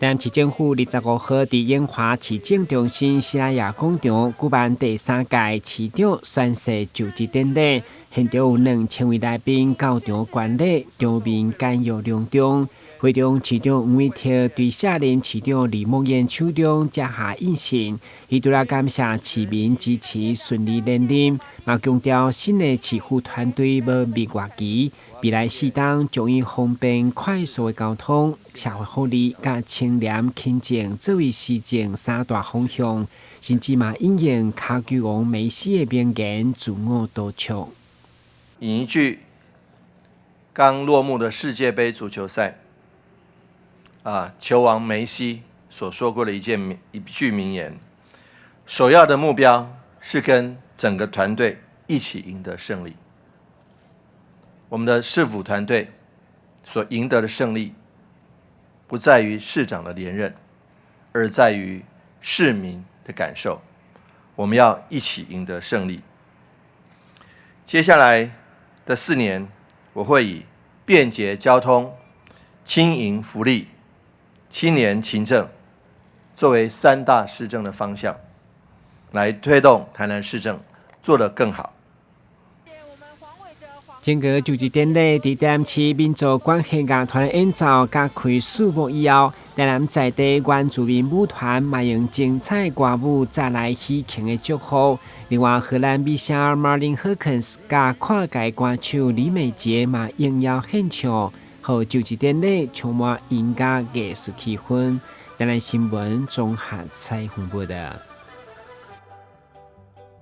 台南市政府25號佇永華市政中心西拉雅廣場舉辦第三屆市長宣誓就職典禮，現場有2000位來賓到場觀禮，場面簡約隆重。會中市長黃偉哲對卸任市長李木燕手中接下印信，伊除了感謝市民支持順利連任，嘛強調新的市府團隊無蜜月期，未來4冬將以方便快速的交通、社會福利佮清廉勤政作為施政三大方向，甚至嘛引用跤球王梅西的名言，自我督促。引一句剛落幕的世界盃足球賽。啊，球王梅西所說過的一句名言：首要的目標是跟整個團隊一起贏得勝利。我們的市府團隊所贏得的勝利，不在於市長的連任，而在於市民的感受。我們要一起贏得勝利。接下來的4年，我會以便捷交通、輕盈福利、清廉勤政作為三大施政的方向，來推動台南市政做得更好。整個就職典禮佇台南市民族管弦樂團演奏佮開序幕以後，台南在地原住民舞團嘛用精彩歌舞帶來喜慶的祝福。另外，荷蘭美聲馬林赫肯斯佮跨界歌手李美潔嘛應邀獻唱，予就職典禮充滿音樂藝術氣氛。台南新聞綜合採訪報道。